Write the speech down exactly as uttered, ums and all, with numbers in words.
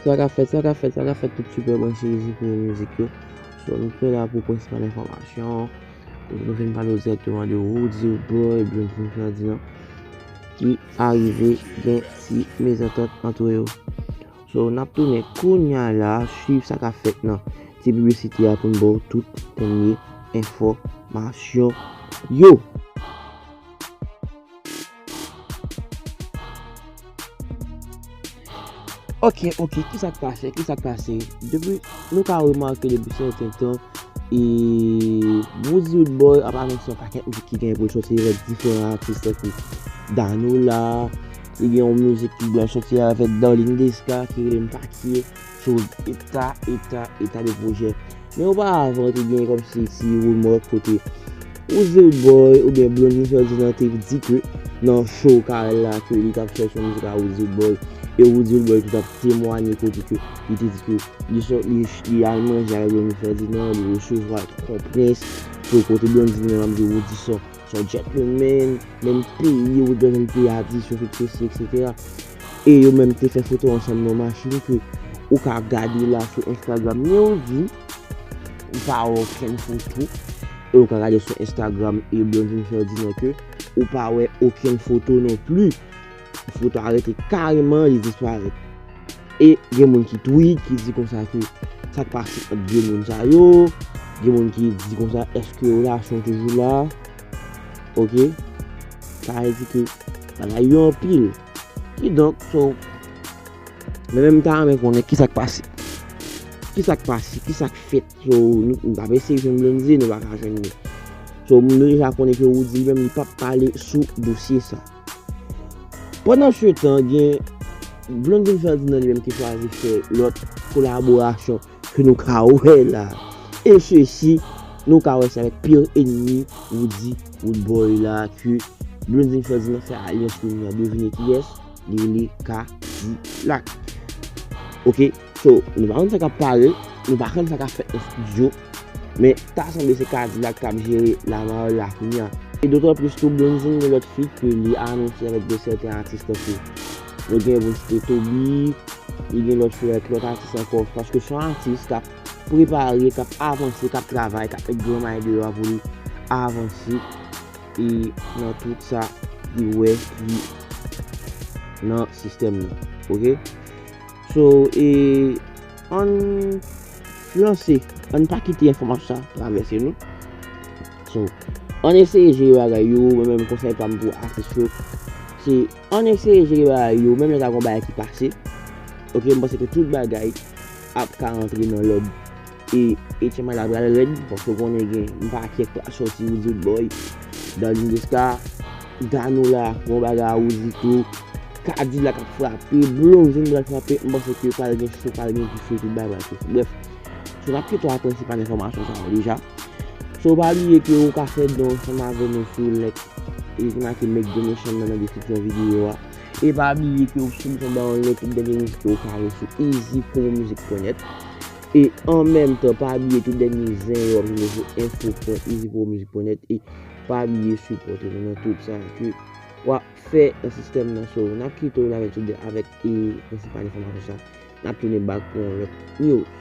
Sa k ap fèt, sa k ap fèt, sa k ap fèt tout sipè branche isit pou mizik yo. So, nou tounen la pou prensipal enfòmasyon. Kote nou vin pale w dirèkteman de Roody Roodboy, Blondedy Ferdinand, ki arive gen ti mezantant antre yo. So, n ap tounen kounya la, swiv sa k ap fèt nan ti piblisite a pou n ba w tout dènye enfòmasyon yo. Ok, ok, kisa k pase, kisa k pase? Depi, nou ka remake depi sèten tan, e Roody Roodboy ap anonse yon pakèt mizik ki gen pou l sòti avèk diferan atis tankou Danola, li gen yon mizik ki pral sòti avèk Darling Desca ki rele M Pa Kye. So, eta, eta, eta de pwojè. Men oparavan, te gen kòmsi ti rimè kote Roody Roodboy oubyen Blondedy Ferdinand te di ke nan show Carel la ke li t ap chèche yon mizik a Roody Roodboy. E Roody Roodboy tou t ap temwanye kote ke li te di ke li, sò- li, li al manje avèk Blondedy Ferdinand, li resevwa konprens. So, kote Blondedy menm ap di Roody sò- Son gentleman, menm peyi, ou dwe menm peyi a di sou tout sesi, etsetera. E yo menm te fè foto ansanm nan machin ke ou ka gade la sou Instagram. Men ou di, ou pa wè okenn foto, e ou ka gade sou Instagram e Blondedy Ferdinand ke ou pa wè okenn foto non pli. Foto a rete kareman, li disparèt. E gen moun ki tweet, ki di konsa ke sa k pase ant de moun sa yo. Gen moun ki di konsa, èske relasyon toujou la? Ok? Sa vle di ke bagay yo anpil. Kidonk, so, mwen menm m ta renmen konnen kisa k pase. Kisa k pase? Kisa k fèt? So, nou, nou p ap eseye jwenn Blondedy, nou pa ka jwenn li. So, nou deja konnen ke Roody li menm, li p ap pale sou dosye sa. Pandan se tan, gen Blondedy Ferdinand li menm ki chwazi fè lòt kolaborasyon ke nou ka wè la. E sesi, nou ka wè se avèk pire ennmi Roody Roodboy la ke Blondedy Ferdinand fè alyans kounye a. Devine kiyès? Li rele Kadilak. Ok, so, nou pa konn sa k ap pare, nou pa konn sa k ap fèt nan estidyo. Men, ta sanble se Kadilak k ap jere lamarèl la kounye a. E dotan plis tou, Blondedy gen lòt feat ke li anonse avèk de sèten atis tankou, nou gen pou n site Toby, li gen lòt feat avèk lòt atis ankò, paske se yon atis k ap prepare, k ap avanse, k ap travay, k ap met granmay deyò a pou li avanse e nan tout sa li wè ki nan sistèm nan. Ok? So, e, ann lanse, ann pa kite enfòmasyon sa travèse nou. So, ann eseye jere bagay yo, mwen menm konsèy pa m pou atis yo, se ann eseye jere bagay yo, menm lè sa gon bagay ki pase. Ok, m panse ke tout bagay ap ka rantre nan lòd. E, e Etchenmay la pral rèd, paske w konnen gen M Pa Kye k pral sòti, Roody Roodboy, Darling Desca, Danola, gon bagay a Roody tou, Kadilak ap frape, Blondedy pral frape, m panse ke pral gen cho, pral gen dife, tout bagay pral fèt. Brèf, so n ap kite w ak prensipal enfòmasyon sa yo deja. So, pa bliye ke ou ka fè don ansanm avè nou sou link e ki make Make Donation nan, nan deskripsyon videyo a. E pa bliye ke ou sou bezwen ba yon link tout dènye mizik yo ka yo sou easy promo music point net. E an menm tan, pa bliye tout dènye zen yo ap jwenn yo sou info point easy promo music point net. E pa bliye sipòte nou nan tout sa ke w ap fè nan sistèm nan. So, n ap kite w la avèk tout de, avèk, e, prensipal enfòmasyon sa. N ap tounen back pou yon lòt news.